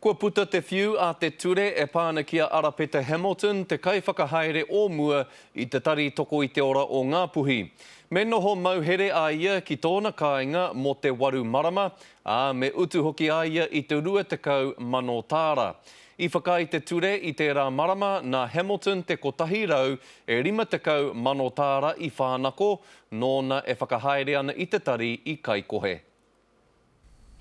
Kua puta te whiu a te ture e pā ana ki a Arapeta Hamilton, te kaiwhakahaere o mua i te Tari Toko i te Ora o Ngāpuhi. Me noho mauhere a ia ki tōna kāinga mō te waru marama, ā, me utu hoki a ia i te 20,000 tāra. I whakaae te ture i tērā marama nā Hamilton te 150,000 tāra i whānako, nōna e whakahaere ana i te tari i Kaikohe.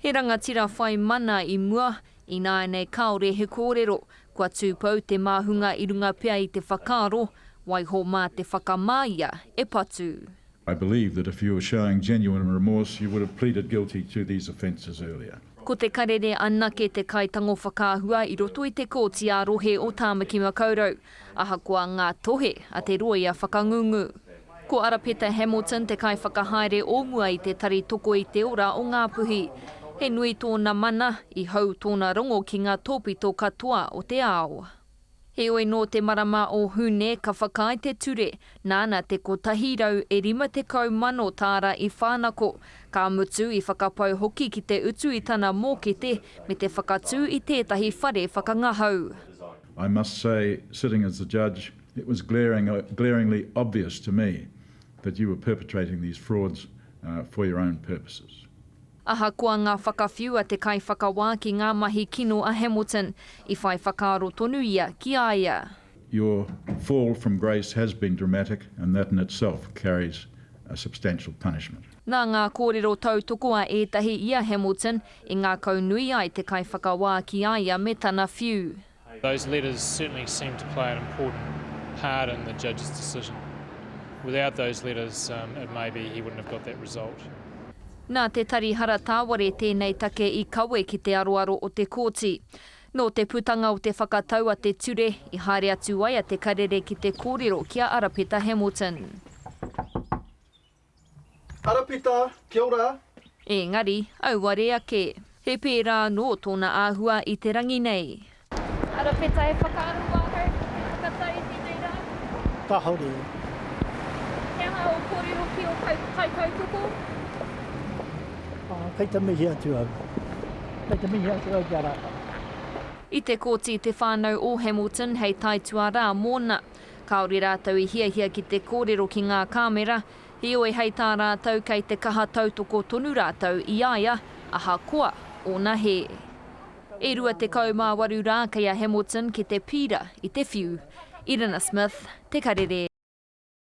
He rangatira whai mana i mua, ināianei kāore he kōrero, kua tūpou te māhunga i runga pea i te whakaaro, waiho mā te whakamā ia e patu. I believe that if you were showing genuine remorse you would have pleaded guilty to these offences earlier. Ko Te Karere anake te kaitango whakaahua i roto i te Kōti ā-Rohe o Tāmaki Makaurau. Ahakoa ngā tohe a te rōia whakangungu. Ko Arapeta Hamilton te kaiwhakahaere o mua i te Tari Toko i te Ora o Ngāpuhi. He nui tōna mana, i hou tōna rongo ki ngā tōpito katoa o te ao. Heoi nō te marama o Hune ka whakaae te ture, nāna te 150,000 tāra i whānako, ka mutu i whakapau hoki ki te utu i tana mōkete me te whakatū i tētahi whare whakangahau. I must say, sitting as the judge, it was glaring, glaringly obvious to me that you were perpetrating these frauds for your own purposes. Ahakoa ngā whakawhiu a te kaiwhakawā ki ngā mahi kino a Hamilton, i whai whakaaro tonu ia ki a ia. Your fall from grace has been dramatic and that in itself carries a substantial punishment. Nā ngā kōrero tautoko a ētahi i a Hamilton i ngākaunui ai te kaiwhakawā ki a ia me tana whiu. Those letters certainly seem to play an important part in the judge's decision. Without those letters, um, it may be he wouldn't have got that result. Nā Te Tari Hara Tāware tēnei take i kawe ki te aroaro o te kōti. Nō te putanga o te whakatau a te ture, i haere atu ai a Te Karere ki te kōrero ki a Arapeta Hamilton. Arapeta, kia ora! Engari, auare ake. He pērā anō tōna āhua i te rangi nei. Arapeta, he whakaaro wāhau mō te whakatau i tēnei rā? Kāore. He aha ō kōrero ki ō kaitautoko? Kei te mihi atu au. Kei te mihi atu au ki a rātou. I te kōti te whānau o Hamilton hei taituarā mōna. Kāore rātou i hiahia ki te kōrero ki ngā kāmera, heoi hei tā rātou kei te kaha tautoko tonu rātou i a ia, ahakoa ōna hē. E 28 rā kei a Hamilton ki te pīra i te whiu. Irina Smith, Te Karere.